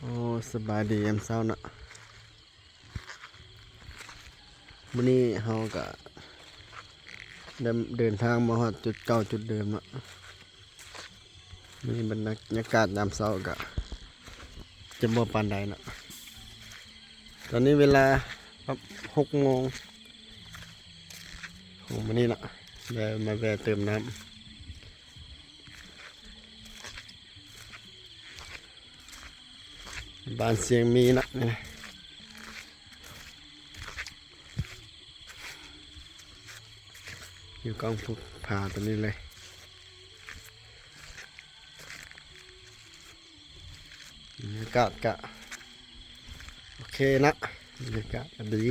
ໂອ້ ສະບາຍດີຍາມເຊົ້າເນາະ. ມື້ນີ້ເຮົາກະໄດ້ເດີນທາງມາຮອດຈຸດເກົ່າຈຸດເດີມເນາະ. ມື້ນີ້ບັນຍາກາດຍາມເຊົ້າກະຈະບໍ່ປານໃດເນາະ. ຕອນນີ້ເວລາຫົກໂມງຂອງມື້ນີ້ເນາະ. ແວ່ ມາແວ່ເຕີມນ້ຳ ບ້ານຊຽງມີນະ ນີ້ນະ ຢູ່ກ້ອງພູຜາຕົວນີ້ເລີຍ. ບັນຍາກາດກະໂອເຄນະ ບັນຍາກາດກະດີ.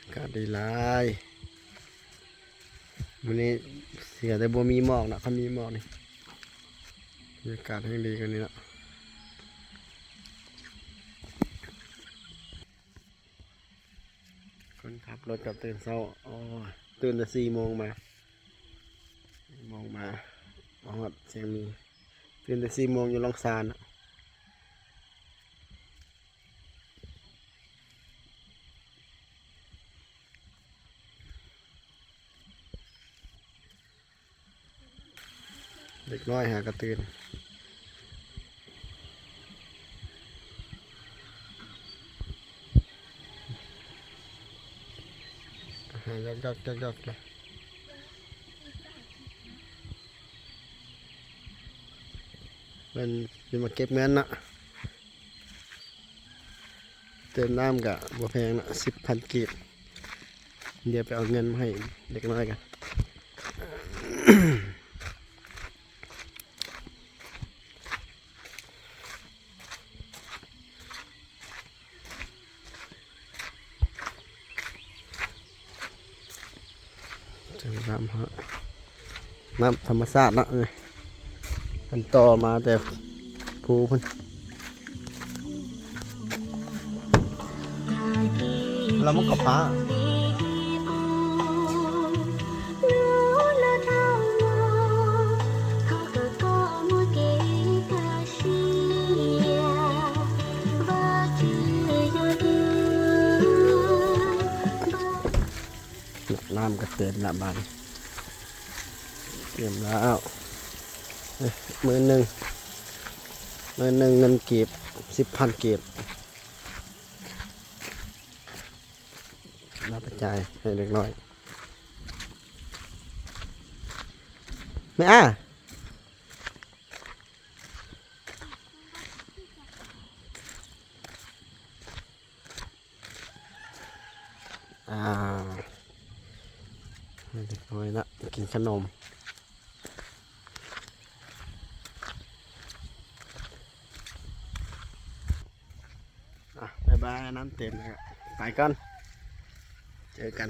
ອາກາດດີຫຼາຍ ມື້ນີ້ເສຍແຕ່ບໍ່ມີໝອກເນາະ. ຄັນມີໝອກນີ້ ບັນຍາກາດແຮ່ງດີກວ່ານີ້ເນາະ. ຄົນຂັບລົດກະຕື່ນເຊົ້າ ອໍ ຕື່ນແຕ່ສີ່ໂມງມາ ສີ່ໂມງມາ ມາຮອດຊຽງມີ. ຕື່ນແຕ່ສີ່ໂມງຢູ່ລ່ອງຊານ. ເດັກນ້ອຍຫາກະຕື່ນ ຫາຍອກໆ ເພິ່ນຊິມາເກັບເງິນເນາະ. ເຕີມນ້ຳກະບໍ່ແພງເນາະ ສິບພັນກີບ. ດຽວໄປເອົາເງິນມາໃຫ້ເດັກນ້ອຍກັນ. ນ້ຳ ນ້ຳທຳມະຊາດເນາະ ເພິ່ນຕໍ່ມາແຕ່ພູພຸ້ນ ລະມັນກະປາ. ນ້ຳກະເຕັມລະບາດນີ້ ເຕັມແລ້ວ. ເອີ ໝື່ນໜຶ່ງ ໝື່ນໜຶ່ງເງິນກີບ ສິບພັນກີບ ເອົາໄປຈ່າຍໃຫ້ເດັກນ້ອຍ. ແມ່ອາ ອາ ໃຫ້ເດັກນ້ອຍລະກິນຂະໜົມ. ອາ ບາຍບາຍ ນ້ຳເຕັມແລ້ວ ໄປກ່ອນ ເຈີກັນ.